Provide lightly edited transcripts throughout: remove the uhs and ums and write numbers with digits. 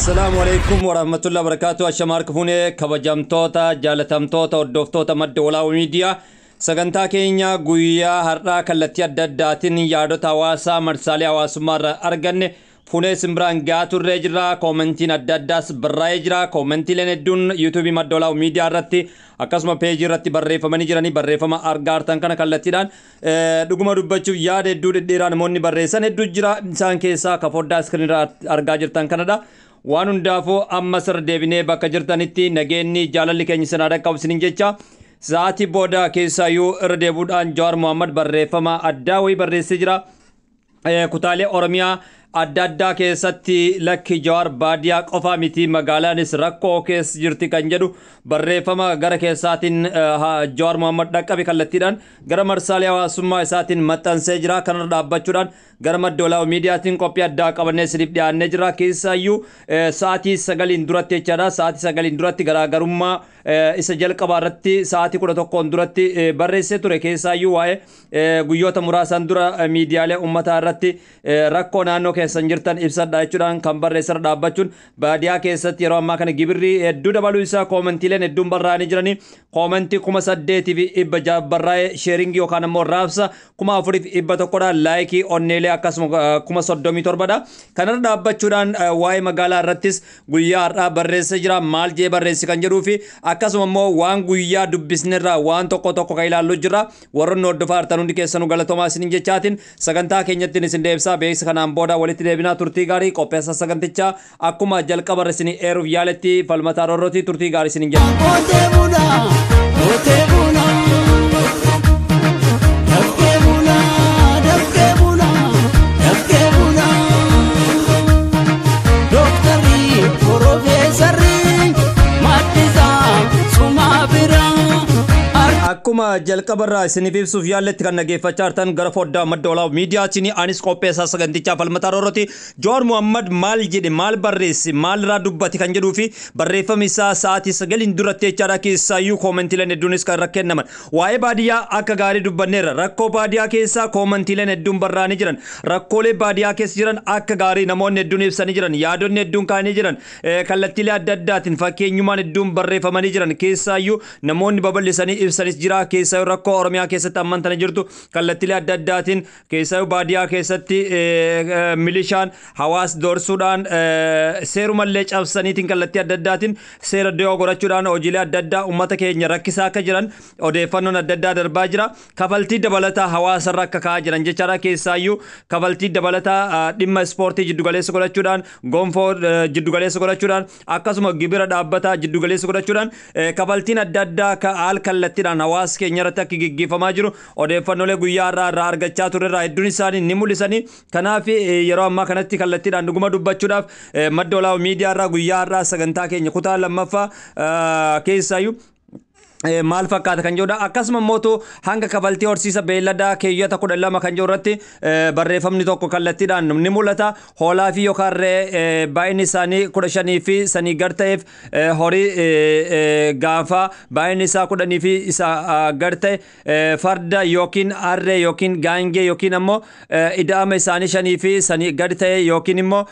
Assalaamu alaikum warahmatullahi wabarakatuh. Ashamaa harka fuunee kabajamtoota, jaalatamtoota, hordoftoota Madda Walaabuu Miidiyaa, sagantaa keenya guyyaa har'aa kallattii adda addaatiin yaadota hawaasaa marsaalee hawaasummaa irraa arganne fuunee simbiraan gahaa turree jira. Koomentiin adda addaas barraa'ee jira. Koomentiileen hedduun yuutuubii Madda Walaabuu Miidiyaa irratti akkasuma peejii irratti barreeffamanii jiranii, barreeffama argaa jirtan kana kallattiidhaan dhuguma dubbachuuf yaada hedduu dhedheeraa namoonni barreessan hedduu jira. Isaan keessaa ka foddaa iskiriinirraa argaa jirtan kanadha. Waan hundaafuu amma sirra deebinee bakka jirtanitti nageenyi jaalalli keenya isin haa dhaqqabu isiniin jecha, sa'aatii booda keessaayyuu irra deebuudhaan Jawaar Mohaammed barreeffama addaa wayii barreessee jira. Kutaalee Oromiyaa adda addaa keessatti lakki Jawaar baadiyaa qofa miti, magaalaanis rakkoo keessa jirti kan jedhu barreeffama gara keessaatiin Jawaar Mohaammed dhaqqabe kallattiidhaan gara marsaalee hawaasummaa isaatiin maxxansee jira. Kanarra dhaabbachuudhaan gara Madda Walaabuu Miidiyaatiin qophii addaa qabannee isiniif dhiyaannee jira. Keessaayyuu sa'aatii 9n duratti jechaadha. Sa'aatii 9n duratti garaagarummaa isa jalqabaa irratti sa'aatii 11n duratti barreessee ture. Keessaayyuu waa'ee guyyoota muraasaan dura miidiyaalee uummataa irratti rakkoo naannoo keessan jirtan ibsadha jechuudhaan kan barreessarra dhaabbachuun baadiyaa keessatti yeroo ammaa kana gibirri hedduu dabaluu isaa koomentiileen hedduun barraa'anii jiranii, koomentii 8600 barraa'ee, sheeringii yookaan ammoo raabsa 4100dha, laayikii onneelee akkasuma 37,000dha. Kanarra dhaabbachuudhaan waa'ee magaalaa irrattis guyyaa har'aa barreessee jira. Maal jee barreessi kan jedhuu fi akkasuma immoo waan guyyaa dubbisnerraa waan tokko tokko kan ilaallu jira. Warroonni hordofaa jirtan hundi keessanuu galatoomaa isiniin jechaatiin sagantaa keenyatti isin deebisaa. Beeksisa kanaan booda walitti deebinaa, turtii gaarii. Qopheessa sagantichaa akkuma jalqaba irra isin eeruuf yaaletti Falmataa Roorrootii, turtii gaarii isiniin jedha. Qotee bulaa, qotee bulaa, dafqee bulaa, dafqee bulaa, dafqee bulaa. Dooktarri, Piroofeesarri, maddisaa sumaa biraa. Akkuma jalqabarraa isiniif ibsuuf yaalletti kan dhageeffachaa jirtan gara foddaa Madda Walaabuu Miidiyaatiin, anis qopheessaa sagantichaa Falmataa Roorrooti. Jawaar Muhammad maal jedhe, maal barreesse, maal irraa dubbate kan jedhuu fi barreeffamni isaa sa'aatii 9n duratti jechaadha. Keessaayyuu koomentiileen hedduunis kan irra kennaman. Waa'ee baadiyyaa akka gaarii dubbanneerra. Rakkoo baadiyyaa keessaa koomentiileen hedduun barraa'anii jiran. Rakkoolee baadiyyaa keessa jiran akka gaarii namoonni hedduun ibsanii jiran. Yaadonni hedduun kaa'anii jiran. Kallattiilee adda addaatiin fakkeenyummaan hedduun barreeffamanii jiran. Keessaayyuu namoonni babal'isanii ibsanis jira. Keessaayyuu rakkoo Oromiyaa keessatti amman tana jirtu kallattiilee adda addaatiin, keessaayyuu baadiyyaa keessatti milishaan hawaasa doorsuudhaan, seerumallee cabsaniitiin, kallattii adda addaatiin seera diyoo godhachuudhaan hojiilee adda addaa uummata keenya rakkisaa akka jiran odeeffannoon adda addaa darbaa jira. Kafaltii dabalataa hawaasarra akka kaa'aa jiran jechaadha. Keessaayyuu kafaltii dabalataa dhimma ispoortii jiddugaleessa godhachuudhaan, gonfoo jiddugaleessa godhachuudhaan, akkasuma gibira dhaabbataa jiddugaleessa godhachuudhaan kafaltiin adda addaa haal kallattiidhaan hawaasa keenya irratti akka geggeeffamaa jiru odeeffannoolee guyyaa har'aa irraa argachaa turre irraa hedduun isaanii ni mul'isanii. Kanaaf yeroo ammaa kanatti kallattiidhaan dhuguma dubbachuudhaaf Madda Walaabuu Miidiyaa irraa guyyaa har'aa sagantaa keenya kutaa lammaffaa keessaayyuu maal fakkaata kan jedhudha. Akkasuma immoo hanga kafaltii horsiisa beelladaa keeyyata 12 kan jedhu irratti barreeffamni tokko kallattiidhaan ni mul'ata. Hoolaa fi yookaan re'ee baay'inni isaanii 15 fi sanii gad ta'eef, horii gaanfaa baay'inni isaa 10 fi isa gad ta'e, farda yookiin harree yookiin gaangee yookiin ammoo ida'ama isaanii 5 fi sanii gad ta'e yookiin immoo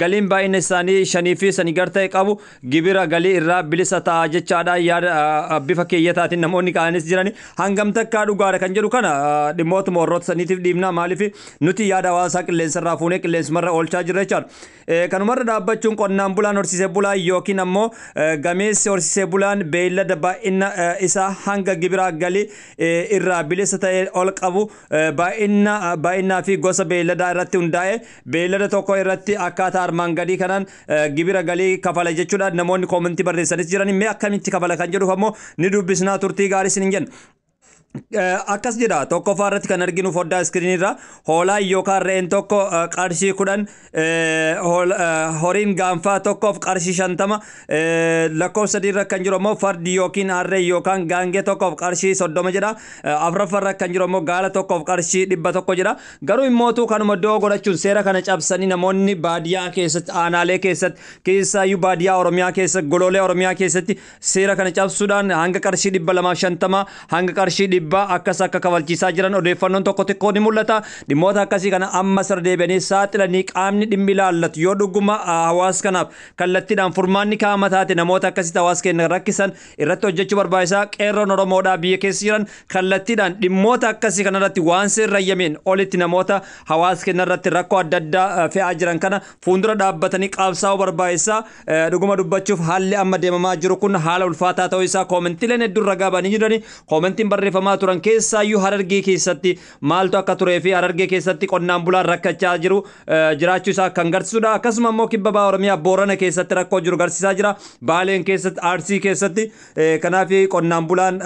galiin baay'ina isaanii 5 fi sanii gad ta'e qabu gibira galii irraa bilisa ta'a jechaadha. Yaada bifa keeyyataatiin namoonni ka'anis jiran hangam takkaa dhugaadha kan jedhu kana dhimmootuma warroota saniitiif dhiibnaa, maaliif nuti yaada hawaasaa qilleensarraa fuunee qilleensumarra oolchaa jirra jechaadha. Kanumarra dhaabbachuun qonnaan bulaan, horsiisee bulaan yookiin ammoo gameessi horsiisee bulaan beeylada baay'ina isaa hanga gibira galii irraa bilisa ta'e ol qabu baay'ina baay'inaa fi gosa beeyladaa irratti hundaa'e beeylada tokko irratti akkaataa armaan gadii kanaan gibira galii kafala jechuudha. Namoonni koomentii barreessanis jiran mee akkamitti kafala kan jedhuuf ammoo ni dubbisnaa, turtii gaarii isiniin jenna. Akkas jedha, tokkoffaa irratti kan arginu foddaa iskiriinii irra hoolaa yookaan re'een tokko qarshii 10, horiin gaanfaa tokkoof qarshii 50, lakkoofsa sadii irra kan jiru immoo fardi yookiin harree yookaan gaangee tokkoof qarshii 30 jedha. Afuraffaa irra kan jiru immoo gaala tokkoof qarshii 100 jedha. Garuu immootu kanuma iddoo godhachuun seera kana cabsanii namoonni baadiyyaa keessatti, aanaalee keessatti, keessaayyuu baadiyyaa Oromiyaa keessatti, goloolee Oromiyaa keessatti seera kana cabsuudhaan hanga qarshii 250 hanga qarshii dhibbaa akkas akka kafalchiisaa jiran odeeffannoon tokko xiqqoo ni mul'ata. Dhimmoota akkasii kana amma sirra deebi'anii saaxilanii qaamni dhimmi ilaallatu yoo dhuguma hawaasa kanaaf kallattiidhaan furmaanni kaa'ama taate namoota akkasitti hawaasa keenya rakkisan irratti hojjechuu barbaachisaa. Qeerroon Oromoodhaa biyya keessa jiran kallattiidhaan dhimmoota akkasii kanarratti waan seerri eeyyameen olitti namoota hawaasa keenya irratti rakkoo adda addaa fe'aa jiran kana fuuldura dhaabbatanii qabsaa'uu barbaachisaa. Dhuguma dubbachuuf haalli amma deemamaa jiru kun haala ulfaataa ta'uu isaa koomentiileen hedduun ragaa ba'anii jirani. Koomentiin barreeffamaa turan keessaayyuu Harargee keessatti maaltu akka turee fi Harargee keessatti qonnaan bulaan rakkachaa jiru jiraachuu isaa kan agarsiisudha. Akkasuma immoo kibba baha Oromiyaa Boorana keessatti rakkoo jiru agarsiisaa jira. Baaleen keessatti, Arsii keessatti, kanaaf qonnaan bulaan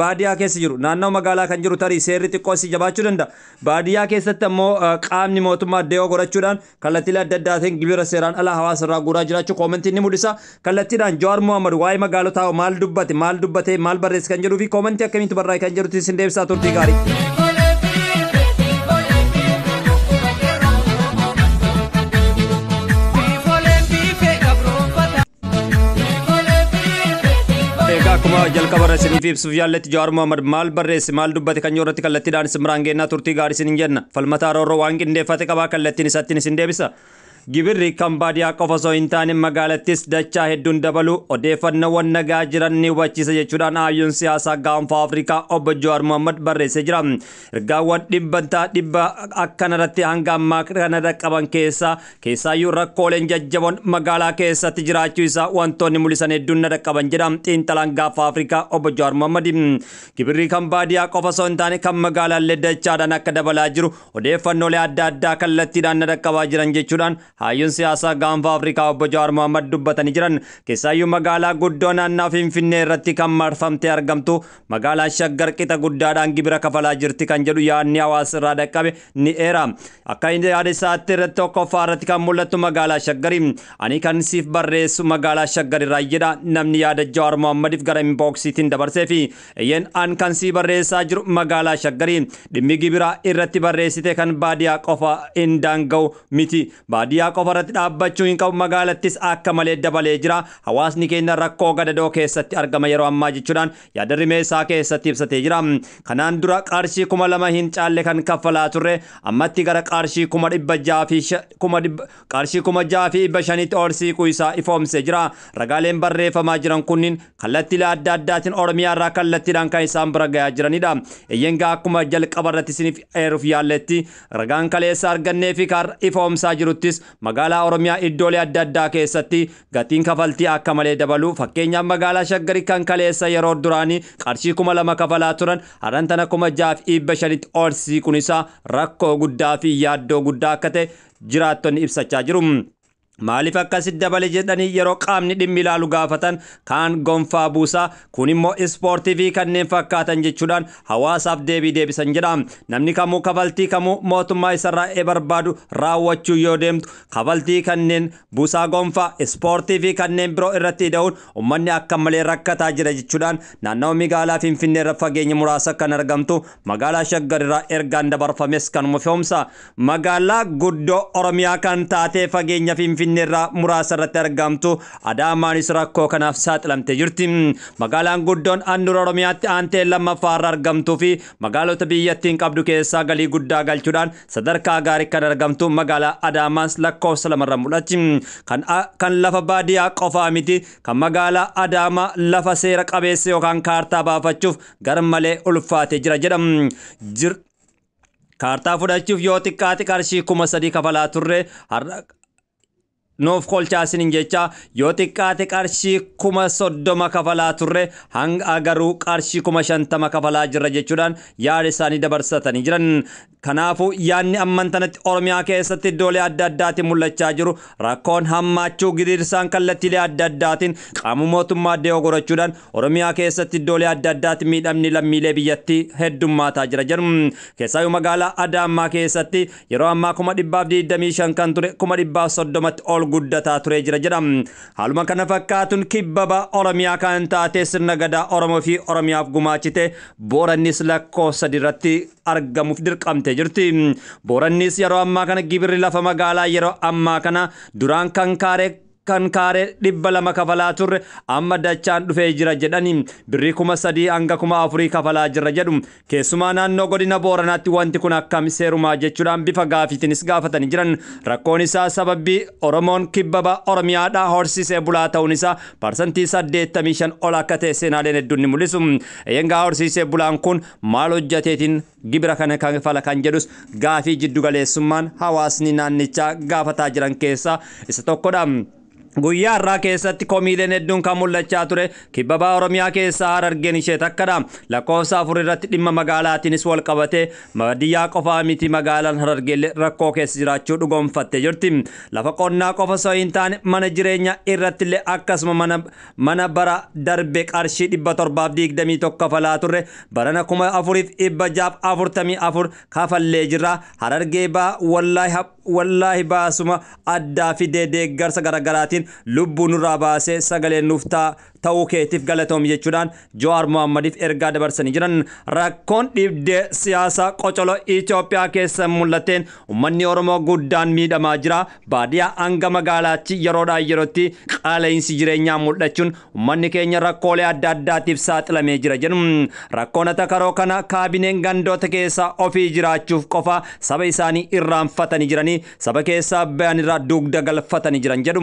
baadiyyaa keessa jiru naannoo magaalaa kan jiru tarii seerri xiqqoo si jabaachuu danda'a. Baadiyyaa keessatti ammoo qaamni mootummaa dee'oo godhachuudhaan kallattiilee adda addaatiin gibira seeraan ala hawaasa irraa guuraa jiraachuu koomentiin ni mul'isa. Kallattiidhaan Jawaar Mohaammed waa'ee magaalotaa maal dubbate, maal dubbatee, maal barreesse kan jedhuu fi koomentii akkamiitu barraa'e kan jedhutti isin deebisaa. Turtii gaarii. Egaa akkuma jalqaba irra isiniif ibsuuf yaalletti Jawaar Mohaammed maal barreesse, maal dubbate kan irratti kallattiidhaan isin biraan geennaa. Turtii gaarii isin jenna. Falmataa Roorroo waan qindeeffate qabaa, kallattiin isattiin isin deebisa. Gibirri kan baadiyyaa qofa osoo hin taane magaalattis dachaa hedduun dabalu odeeffannoowwan nagaa jiran ni hubachiisa jechuudhaan hayyuun siyaasaa gaanfa Afrikaa obbo Jawaar Mohaammed barreessee jira. Ergaawwan dhibbantaa dhibba akkanarratti hanga ammaa kanarra qaban keessaa keessaayyuu rakkooleen jajjaboon magaalaa keessatti jiraachuu isaa wantoonni mul'isan hedduun na dhaqqaban jedha xiinxalaan gaanfa Afrikaa obbo Jawaar Mohaammed. Gibirri kan baadiyyaa qofa osoo hin taane kan magaalaallee dachaadhaan akka dabalaa jiru odeeffannoolee adda addaa kallattiidhaan na dhaqqabaa jiran jechuudhaan hayyuun siyaasaa gaanfa Afrikaa obbo Jawaar Mohaammed dubbatanii jiran. Keessaayyuu magaalaa guddoo naannoo Finfinnee irratti kan marfamtee argamtu magaalaa Shaggar qixa guddaadhaan gibira kafalaa jirti kan jedhu yaadni hawaasa irraa dhaqqabe ni eera. Akka inni yaada isaatti irratti tokkoffaa irratti kan mul'attu magaalaa Shaggari. Ani kan siif barreessu magaalaa Shaggar irraa jedha namni yaada Jawaar Mohammediif gara inboksiitiin dabarsee fi eeyyeen an kan sii barreessaa jiru magaalaa Shaggari. Dhimmi gibiraa irratti barreessite kan baadiyyaa qofa hin daanga'u miti. Baadiyyaa qofa irratti dhaabbachuu hin qabu, magaalattis akka malee dabalee jira. Hawaasni keenya rakkoo gadadoo keessatti argama yeroo ammaa jechuudhaan yaada rimee isaa keessatti ibsatee jira. Kanaan dura qarshii 2000 hin caalle kan kaffalaa turre ammatti gara qarshii 600,000 fi qarshii 6,500tti ol siiquu isaa ifoomsee jira. Ragaaleen barreeffamaa jiran kunniin kallattiilee adda addaatiin Oromiyaa irraa kallattiidhaan kan isaan bira gahaa jiranidha. Eeyyengaa akkuma jalqaba irratti isiniif eeruuf yaalletti ragaan kaleessa argannee fi karaa ifoomsaa jiruttis magaalaa Oromiyaa iddoolee adda addaa keessatti gatiin kafaltii akka malee dabalu, fakkeenyaaf magaalaa Shaggarii kan kaleessa yeroo duraanii qarshii 2000 kafalaa turan har'an tana 6,500tti ol siiquun isaa rakkoo guddaa fi yaaddoo guddaa akka ta'e jiraattonni ibsachaa jiru. Maaliif akkasitti dabale jedhanii yeroo qaamni dhimmi ilaalu gaafatan kaan gonfaa buusaa, kun immoo ispoortii fi kanneen fakkaatan jechuudhaan hawaasaaf deebii deebisan jedha. Namni kamuu kafaltii kamuu mootummaa isarraa barbaadu raawwachuu yoo deemtu kafaltii kanneen buusaa gonfaa, ispoortii fi kanneen biroo irratti hidha'uun uummanni akka malee rakkataa jira jechuudhaan naannawaa magaalaa Finfinnee irra fageenya muraasa kan argamtu magaalaa Shaggar irraa ergaan dabarfames kanuma fe'umsa. Magaalaa guddoo Oromiyaa kan taate fageenya Finfinnee irraa muraasa irratti argamtu Adaamaanis rakkoo kanaaf saaxilamtee jirti. Magaalaan guddoon handhuura Oromiyaatti aantee lammaffaa irra argamtuu fi magaalota biyyattiin qabdu keessaa galii guddaa galchuudhaan sadarkaa gaarii kan argamtu magaalaa Adaamaas lakkoofsa lamarra mul'atti. Kan lafa baadiyyaa qofaa miti kan magaalaa Adaamaa lafa seera qabeessa yookaan kaartaa baafachuuf garmalee ulfaatee jira jedham. Kaartaa fudhachuuf yoo xiqqaate qarshii 3,000 kafalaa turre har'a nuuf kolchaa isiniin jecha yoo xiqqaate qarshii 30,000 kafalaa turre hanga garuu qarshii 50,000 kafalaa jirra jechuudhaan yaada isaanii dabarsatanii jiran. Kanaafuu yaadni amman tanatti Oromiyaa keessatti iddoolee adda addaatiin mul'achaa jiru rakkoon hammaachuu gidirsaan kallattiilee adda addaatiin qaama mootummaa dee'oo gorachuudhaan Oromiyaa keessatti iddoolee adda addaatiin miidhamni lammiilee biyyattii heddummaataa jira jedhu. Keessaayyuu magaalaa Adaamaa keessatti yeroo ammaa 125,000 kan ture 130,000tti ol guddataa ture jira jedha. Haaluma kana fakkaatuun kibba baha Oromiyaa kan taate sirna gadaa Oromoo fi Oromiyaaf gumaachite Boorannis lakkoofsa irratti argamuuf dirqamte jirti. Boorannis yeroo ammaa kana gibirri lafa magaalaa yeroo ammaa kana duraan kan kaaree Kan kaaree 200 kafalaa turre amma dachaan dhufee jira jedhanii birrii 3000 hanga 4000 kafalaa jirra jedhu. Keessumaa naannoo godina Booranaatti wanti kun akkam seerumaa jechuudhaan bifa gaafiitiinis gaafatanii jiran. Rakkoon isaa sababii Oromoon kibba Oromiyaadhaa horsiisee bulaa ta'uun isaa 85% ol akka ta'e seenaaleen hedduun ni mul'isu. Eeyyee horsiisee bulaan kun maal hojjateetiin gibira kana kafala kan jedhus gaafii jiddugaleessummaan hawaasni naannichaa gaafataa jiran keessaa isa tokkodha. Guyyaa har'aa keessatti komiileen hedduun kan mul'achaa ture kibba Oromiyaa keessaa Harargeen ishee takkadha. Lakkoofsa 4 irratti dhimma magaalaatiinis wal qabatee baadiyyaa qofaa miti magaalaan Harargee rakkoo keessa jiraachuu dhugoomfattee jirti. Lafa qonnaa qofa osoo hin taane mana jireenyaa irratti illee akkasuma mana bara darbe qarshii 721 kafalaa turre barana 4644 kafallee jirra. Harargee baa wallaahi baasuma addaa fidee deeggarsa garaagaraatiin lubbuu nurraa baasee sagaleen nuuf ta'uu keetiif galatoomi jechuudhaan Jawaar Mohammadiif ergaa dabarsanii jiran. Rakkoon dhibdee siyaasaa qocolo Itoophiyaa keessa mul'ateen uummanni Oromoo guddaan miidhamaa jira. Baadiyyaa hanga magaalaatti yeroodhaa yerootti qaala'insi jireenyaa mul'achuun uummanni keenya rakkoolee adda addaatiif saaxilamee jira jedhu. Rakkoon atakaroo kana kaabineen gandoota keessaa ofii jiraachuuf qofa saba isaanii irraanfatanii jiranii saba keessaa bayan irraa dugda galfatanii jiran jedhu.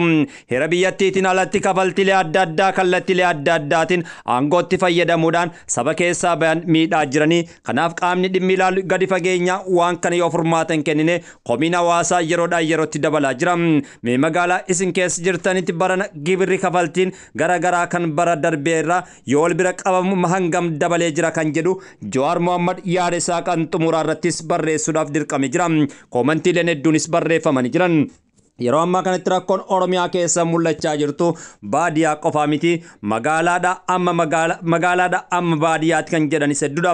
Heera biyyattiitiin alatti kafaltiilee adda addaa kallattiilee adda addaatiin aangootti fayyadamuudhaan saba keessaa bayan miidhaa jiranii. Kanaaf qaamni dhimmi ilaalu gadi fageenya waan kana yoo furmaata hin kennine komiin hawaasaa yeroodhaa yerootti dabalaa jira. Mee magaalaa isin keessa jirtanitti barana gibirri kafaltiin garaagaraa kan bara darbee irraa yoo wal bira qabamu hangam dabalee jira kan jedhu Jawaar Mohammad yaada isaa kan xumuraa irrattis barreessuudhaaf dirqame jira. Koomantiileen hedduunis barreeffamanii jiran. Yeroo ammaa kanatti rakkoon Oromiyaa keessa mul'achaa jirtu baadiyyaa qofaa miti magaalaadha amma magaalaadha amma baadiyyaatti kan jedhanis hedduudha.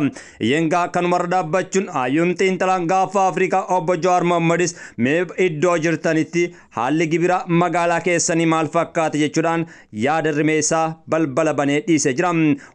Yengaa kanumarra dhaabbachuun hayyuun xiinxalaan gaafa Afrikaa obbo Jawaar Mohammadis mee iddoo jirtanitti haalli gibira magaalaa keessanii maal fakkaata jechuudhaan yaada rimeessaa balbala banee dhiisee jira.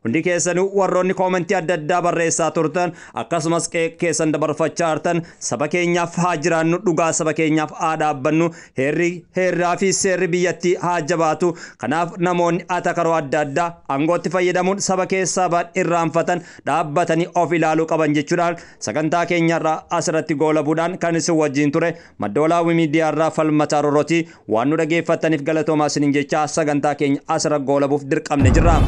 Hundi keessanuu warroonni koomentii adda addaa barreessaa turtan akkasumas keessan dabarfachaa jirtan saba keenyaaf haa jiraannu, dhugaa saba keenyaaf haa dhaabbannu, heerraa fi seerri biyyattii haa jabaatu. Kanaaf namoonni atakaroo adda addaa aangootti fayyadamuun saba keessaa ba'an irraanfatan dhaabbatanii of ilaaluu qaban jechuudhaan sagantaa keenyarraa asirratti goolabuudhaan kan isin wajjin ture Madda Walaabuu miidiyaarraa Falmataa Rorrooti. Waan nu dhageeffattaniif galatoomaa isiniin jechaa sagantaa keenya asirra goolabuuf dirqamne jirra.